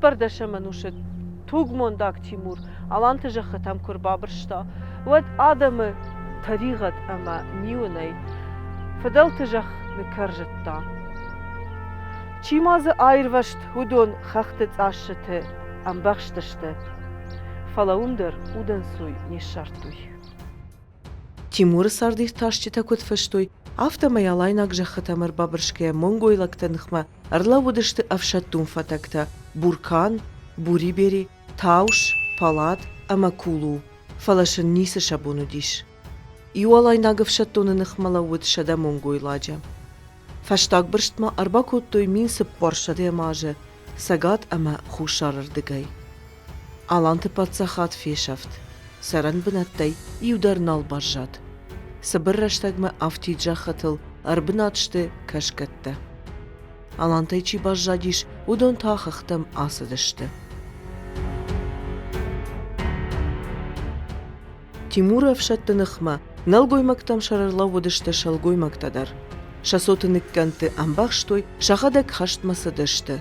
Цыппӕрдӕсӕм ӕнусы тугмондаг Тимур аланты зӕххытӕм куы рбабырста, уӕд адӕмы тӕригъӕд ӕмӕ ниуынӕй фыдӕлты зӕхх ныккӕрзыдта. Чи ма дзы аирвӕзт, уыдон хӕхты цъассыты ӕмбӕхстысты, фӕлӕ уым дӕр удӕнцой не ссардтой. Тимуры цардиртасджытӕ куыд фыстой, афтӕмӕй алайнаг зӕххытӕм ӕрбабырсгӕйӕ монгойлӕгты ныхмӕ ӕрлӕууыдысты ӕфсӕддон фӕтӕгтӕ Буркан, Бурибери, Таус, Палат ӕмӕ Кулу, фӕлӕ сын ницы сӕ бон уыдис. Иу алайнаг ӕфсӕддоны ныхмӕ лӕууыд 100 монгойладжы. Фӕстаг бырстмӕ ӕрбакодтой 1400 азы цӕгат ӕмӕ хуссарырдыгӕй. Аланты паддзахад фесӕфт, цӕрӕнбынӕттӕй иу дӕр нал баззад. Цыбыр рӕстӕгмӕ афтид зӕххытыл ӕрбынат сты кӕсгӕттӕ. Алантӕй чи баззадис, уыдон та хӕхтӕм ацыдысты. Тимуры ӕфсӕдты ныхмӕ нӕлгоймӕгтӕм сӕрӕрлӕууыдысты сылгоймӕгтӕ дӕр. Сӕ цоты ныккӕндты ӕмбӕхстой, сӕхӕдӕг хӕстмӕ цыдысты.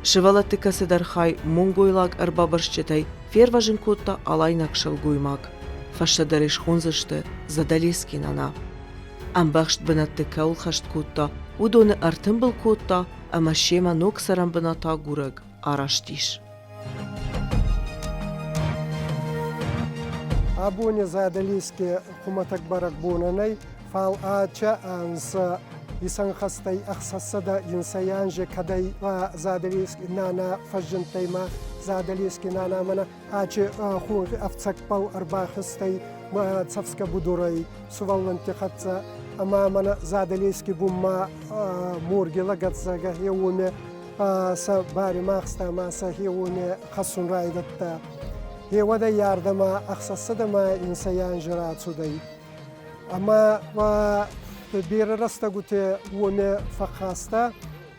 Сывӕллӕтты кӕцыдӕр хай монгойлаг ӕрбабырсджытӕй фервӕзын кодта алайнаг сылгоймаг. Фӕстӕдӕр ӕй схондзысты Задалески нана. Ӕмбӕхст бынӕтты кӕуыл хӕст кодта, уыдоны ӕртымбыл кодта ӕмӕ семӕ ног цӕрӕнбынат агурӕг араст ис. Абони Задӕлески хумӕтӕг бӕрӕгбонӕн ӕй, фал ачӕ анз исӕнхӕст ӕй 601 анзи, кӕдӕй Задӕлески нана фӕззиндтӕй ма Задӕлески нана мӕнӕ ачи хонхи ӕфцӕгбӕл ӕрбахизтӕй цӕфсгӕ будурӕй сувӕллӕнтти хӕццӕ ӕма мӕнӕ Задӕлески бунмӕ морги лӕгӕтзӕгӕ уоми сӕ баримӕхста ма сӕ хеуони хӕссун райдӕдта. Хеуӕдӕй ардӕмӕ ӕхсӕзсӕдӕмӕ инсӕй анзи рацудӕй. Ӕма берӕ рӕстӕгути уоми фӕххаста,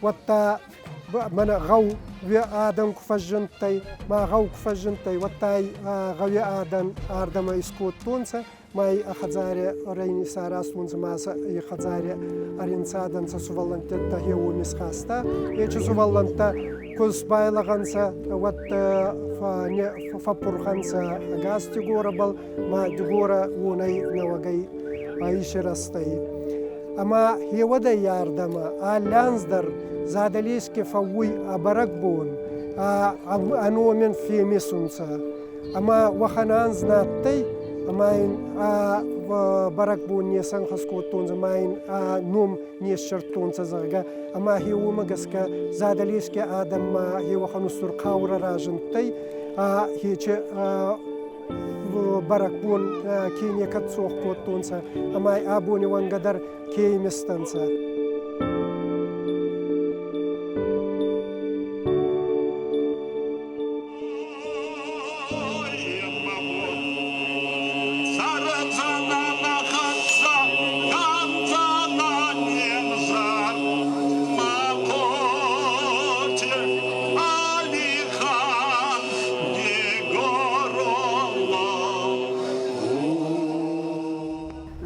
уӕдта мӕнӕ гъӕу адӕн ку фӕззиндтӕй, ма гъӕу ку фӕззиндтӕй, уӕдта гъӕуи адӕн ардӕмӕ искодтонцӕ ма и хӕдзари исаразтонцӕ ма сӕ и хӕдзари ӕринцадӕнцӕ сувӕллӕнттӕ хе уоми схаста. Ечи сувӕллӕнттӕ ку сбайлӕгъӕнцӕ, уӕд фӕппурхӕнцӕ ӕгас Дигорабӕл, ма Дигора уонӕй нӕуӕгӕй исирӕзтӕй. Ӕма хеуӕдӕй ардӕмӕ алли анз дӕр Задӕлески фӕууй ӕ бӕрӕгбон, ӕ номин фемесунцӕ. Ӕма уӕхӕн анз нӕ адтӕй, ӕма ин ӕ бӕрӕгбон не сӕнхӕст кодтонцӕ, ӕма ин ӕ ном не ссердтонцӕ, зӕгъгӕ. Ӕма хе уомӕ гӕсгӕ Задӕлески адӕммӕ хе уӕхӕн устур хъаурӕ разиндтӕй, хече бӕрӕгбон ке некӕд цох кодтонцӕ, ӕма абони уӕнгӕ дӕр ке имистӕнцӕ.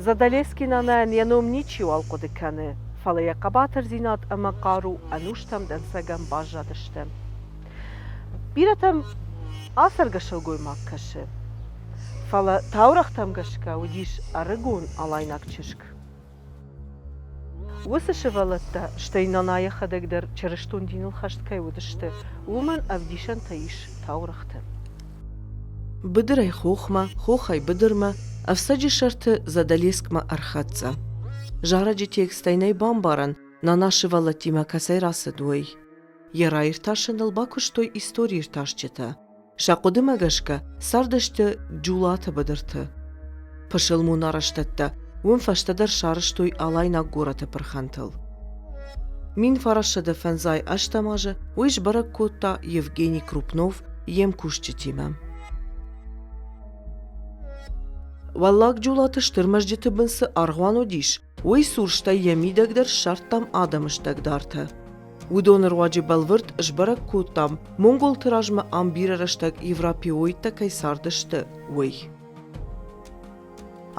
Задалески нанайӕн йӕ ном ничиуал хъуыды кӕны, фӕлӕ йӕ хъӕбатырдзинад ӕмӕ хъару ӕнустӕм дӕнцӕгӕн баззадысты. Бирӕтӕм ацӕргӕ сылгоймаг кӕсы, фӕлӕ таурӕгътӕм гӕсгӕ уыдис ӕрыгон алайнаг чызг. Уыцы сывӕллӕттӕ, стӕй нана йӕхӕдӕг дӕр чырыстон диныл хӕст кӕй уыдысты, уымӕн ӕвдисӕнтӕ ис таурӕгъты. Быдырӕй хохмӕ, хохӕй быдырмӕ, ӕфцӕджы сӕрты Задӕлескмӕ ӕрхӕццӕ. Зарӕджы текстӕй нӕй бамбарӕн, нана сывӕллӕттимӕ кӕцӕй рацыд, уый. Йӕ раиртасыныл бакуыстой историиртасджытӕ. Сӕ хъуыдымӕ гӕсгӕ цардысты Джулаты быдырты. Пысылмон арӕзтӕдтӕ уым фӕстӕдӕр сарӕзтой алайнаг горӕты пырхӕнтыл. 1958 азы уый сбӕрӕг кодта Евгений Крупнов йе мкусджытимӕ. Уӕллаг Джулаты стыр мӕзджыты бын цы аргъуан уыдис, Уый цур стӕй йӕ мидӕг дӕр ссардтам адӕмы стӕгдартӕ. Уыдоны руаджы бӕлвырд сбӕрӕг кодтам, монголты размӕ ам бирӕ рӕстӕг европеоидтӕ кӕй цардысты, уый.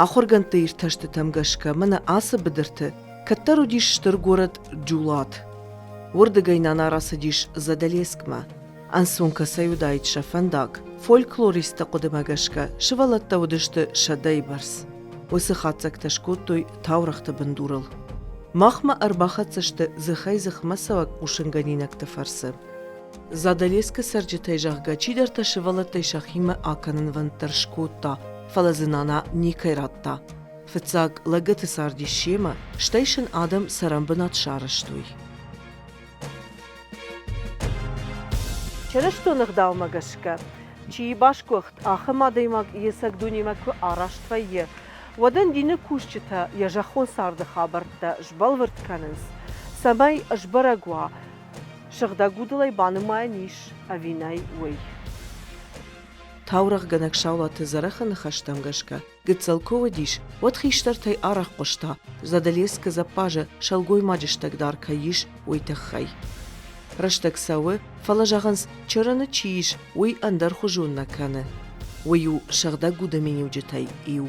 Ахуыргӕндты иртӕстытӕм гӕсгӕ мӕнӕ ацы быдырты кӕддӕр уыдис стыр горӕт Джулат. Уырдыгӕй нана рацыдис Задӕлескмӕ. Ӕнцон кӕцӕй уыдаид сӕ фӕндаг, фольклористты хъуыдымӕ гӕсгӕ сывӕллӕттӕ уыдысты сӕдӕйы бӕрц. Уыцы хатдзӕгтӕ скодтой таурӕгъты бындурыл. Махмӕ ӕрбахӕццӕ сты дзыхӕй-дзыхмӕ цӕуӕг хъусынгӕнинӕгты фӕрцы. Задӕлескы цӕрджытӕй, зӕгъгӕ, чидӕртӕ сывӕллӕттӕй сӕхимӕ акӕнынвӕнд дӕр скодта, фӕлӕ дзы нана никӕй радта. Фыццаг лӕгӕты цардис семӕ, стӕй сын адӕм цӕрӕнбынат сарӕзтой. Чырыстон ӕгъдаумӕ гӕсгӕ, чи басгуыхт, ахӕм адӕймаг йе цӕг дунемӕ куы араст вӕййы, уӕд ын дины кусджытӕ йӕ зӕххон царды хабӕрттӕ сбӕлвырд кӕнынц, цӕмӕй сбӕрӕг уа, сыгъдӕг удыл ӕй банымайӕн ис ӕви нӕй, уый. Таурӕгъгӕнӕг Саулаты Дзӕрӕхы ныхӕстӕм гӕсгӕ, гыццыл куы уыдис, уӕд хистӕртӕй арӕх хъуыста, Задӕлескы дзӕппазы сӕлгоймаджы стӕгдар кӕй ис, уый тыххӕй. Рӕстӕг цӕуы, фӕлӕ зӕгъынц, чырыны чи ис, уый ӕндӕрхуызон нӕ кӕны. Уый у сыгъдӕг уды миниуджытӕй иу.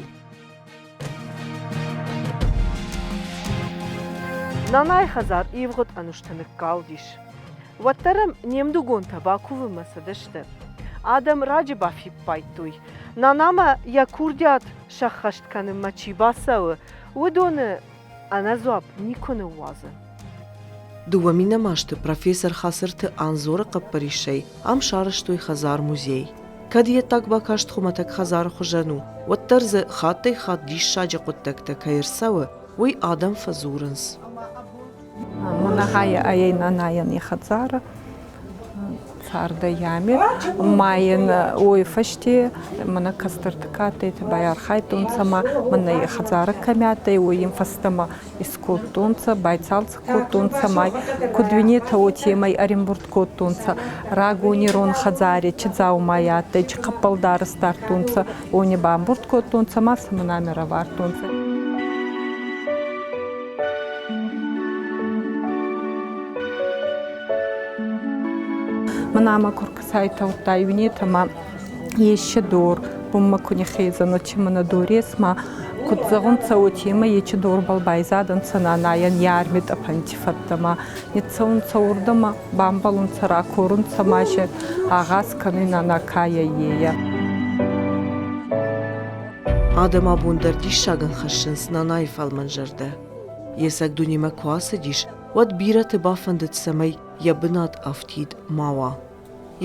Нанайы хӕдзар ивгъуыд ӕнусты ныккалдис. Уӕддӕр ӕм не мдугонтӕ бакувынмӕ цыдысты. Адӕм раджы бафиппайдтой, Нанамӕ йӕ курдиат сӕххӕст кӕнынмӕ чи бацӕуы, уыдоны ӕнӕдзуапп никуы ныууадзы. Дыууӕ минӕм азты профессор Хацырты Анзоры хъӕппӕрисӕй ам сарӕзтой хӕдзар-музей. Кӕд йе ддаг бакаст хуымӕтӕг хӕдзары хуызӕн у, уӕддӕр дзы хаттӕй-хатт диссаджы хъуыддӕгтӕ кӕй ӕрцӕуы, уый адӕм фӕдзурынц. Мӕнӕ ӕй нанайӕн йӕ хӕдзары цардӕй ами. Ма ин уой фӕсте мӕнӕ кӕстӕрти ка адтӕй, байархайдтонцӕ ма мӕнӕ хӕдзарӕ кӕми адтӕй, уой ин фӕстӕмӕ искодтонцӕ, байцалцӕг кодтонцӕ ма куд уинетӕ, уотемӕй ӕримбурд кодтонцӕ рагон ирон хӕдзари чи дзаумай адтӕй, чи хъӕппӕлдарӕс дардтонцӕ, уони бамбурд кодтонцӕ ма сӕ мӕнӕ равардтонцӕ. Мӕнӕ ма ку рцӕйтаудта уинетӕ ма есе дор бунмӕ ку ниххезӕн, чи мӕнӕ дорес ма куд зӕгъунцӕ, уотемӕй ечи дорбӕл байзадӕнцӕ нанайӕн йӕ арми тъӕпӕнти фӕдтӕ ма ниццӕунцӕ уордӕмӕ, бамбӕлунцӕ, ракорунцӕ ма се агъаз кӕнуй нана кайӕй ейӕ. Адӕм абон дӕр диссагӕн хӕссынц нанайы фӕлмӕн зӕрдӕ. Йе цӕг дунемӕ куы ацыдис, уӕд бирӕты бафӕндыд, цӕмӕй йӕ бынат афтид ма уа.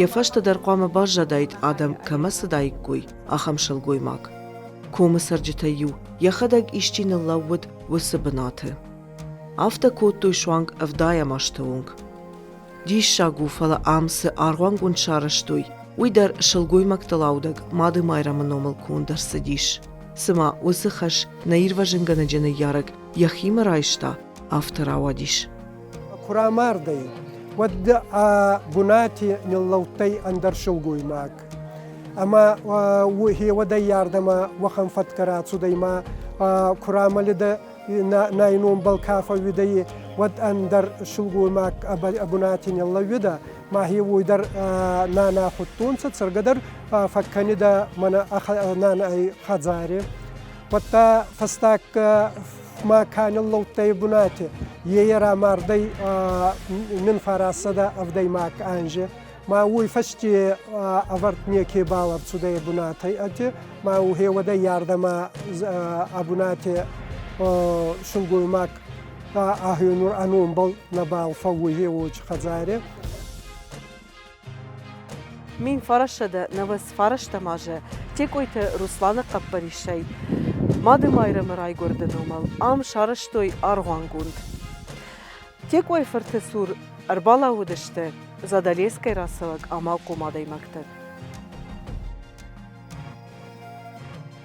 Йӕ фӕстӕ дӕр хъуамӕ баззадаид, адӕм кӕмӕ цыдаиккой, ахӕм сылгоймаг. Комы цӕрджытӕй-иу йӕхӕдӕг исчи ныллӕууыд уыцы бынаты. Афтӕ кодтой суанг ӕвдайӕм азты онг. Диссаг у, фӕлӕ ам цы аргъуангонд сарӕзтой, уый дӕр сылгоймӕгтыл аудӕг Мады Майрӕмы номыл конд ӕрцыдис. Цыма уыцы хӕс нӕ ирвӕзынгӕнӕджы ныййарӕг йӕхимӕ райста, афтӕ рауадис. Куы рамардӕй, уӕд ӕ бунати ниллӕудтӕй ӕндӕр силгоймаг. Ӕма хеуӕдӕй ардӕмӕ уӕхӕн фӕткӕ рацудӕй ма ку рамӕлидӕ нӕ номбӕл ка фӕууидӕ, уӕд ӕндӕр силгоймаг ӕ бунати ниллӕууидӕ, ма хе уой дӕр нана худтонцӕ, цӕргӕ дӕр фӕккӕнидӕ мӕнӕ нанай хӕдзари. Уӕдта фӕстаг ма ка ниллӕудтӕй бунати, е рамардӕй мин фарасадӕ ӕвдӕймаг анзи. Ма уой фӕсте ӕвӕрд неке бал ӕрцудӕй бунатӕй ӕти, ма уӕдӕй ардӕмӕ ӕ бунати силгоймаг ӕхе нур ӕ номбӕл нӕбал фӕууй хеуоч хӕдзари. 1999 азы Текъойты Русланы хъӕппӕрисӕй Мады Майрӕмы райгуырды номыл ам сарӕзтой аргъуангонд. Текъойы фырты цур ӕрбалӕууыдысты Задӕлескӕй рацӕуӕг амалхъом адӕймӕгтӕ.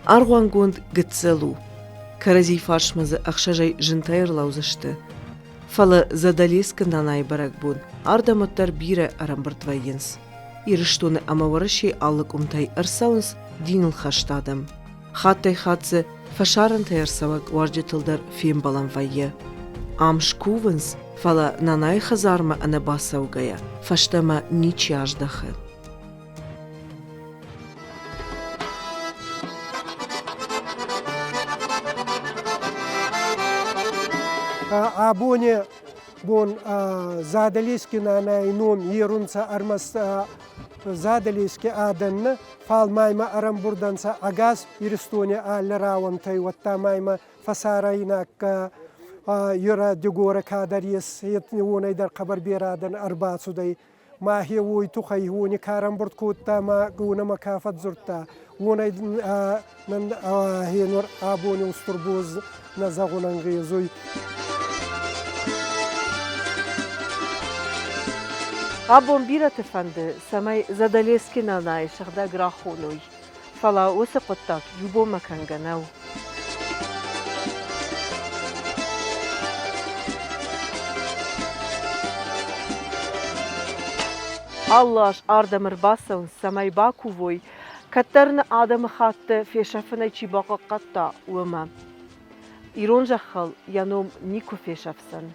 Аргъуангонд гыццыл у. Кӕрӕдзи фарсмӕ дзы ӕхсӕзӕй зынтӕй ӕрлӕудзысты. Фӕлӕ Задӕлескы нанайы бӕрӕгбон ардӕм уӕддӕр бирӕ ӕрӕмбырд вӕййынц. Ирыстоны ӕмӕ Уӕрӕсейы алы къуымтӕй ӕрцӕуынц диныл хӕст адӕм. Хаттӕй-хатт дзы фӕсарӕнтӕй ӕрцӕуӕг уазджытыл дӕр фембӕлӕн вӕййы. Ам скувынц, фӕлӕ нанайы хӕдзармӕ ӕнӕбацӕугӕйӕ фӕстӕмӕ ничи аздӕхы. Абони бон Задӕлески нанай ном ерунцӕ ӕрмӕст Задӕлески адӕн нӕ, фал ма имӕ ӕрӕмбурд ӕнцӕ ӕгас Иристони алли рауӕнтӕй, уӕдта ма имӕ фӕсарӕйнаг ерӕ Дигорӕ кадӕр ес, уонӕй дӕр хъӕбӕр берӕ адӕн ӕрбацудӕй. Мӕхе уой туххӕй уони ка ӕрӕмбурд кодта ма уонӕмӕ ка фӕдздзурдта, уонӕй нӕн хенур абони устур боз нӕ зӕгъун ӕнгъезуй. Абон бирӕты фӕнды, цӕмӕй Задӕлески Нанайы сыгъдӕг рахоной, фӕлӕ уыцы хъуыддаг иу бонмӕ кӕнгӕ нӕу. Алы аз ардӕм ӕрбацӕуынц, цӕмӕй бакувой, кӕддӕр нӕ адӕмыхатты фесӕфынӕй чи бахъахъхъӕдта, уымӕ. Ирон зӕххыл йӕ ном никуы фесӕфдзӕн.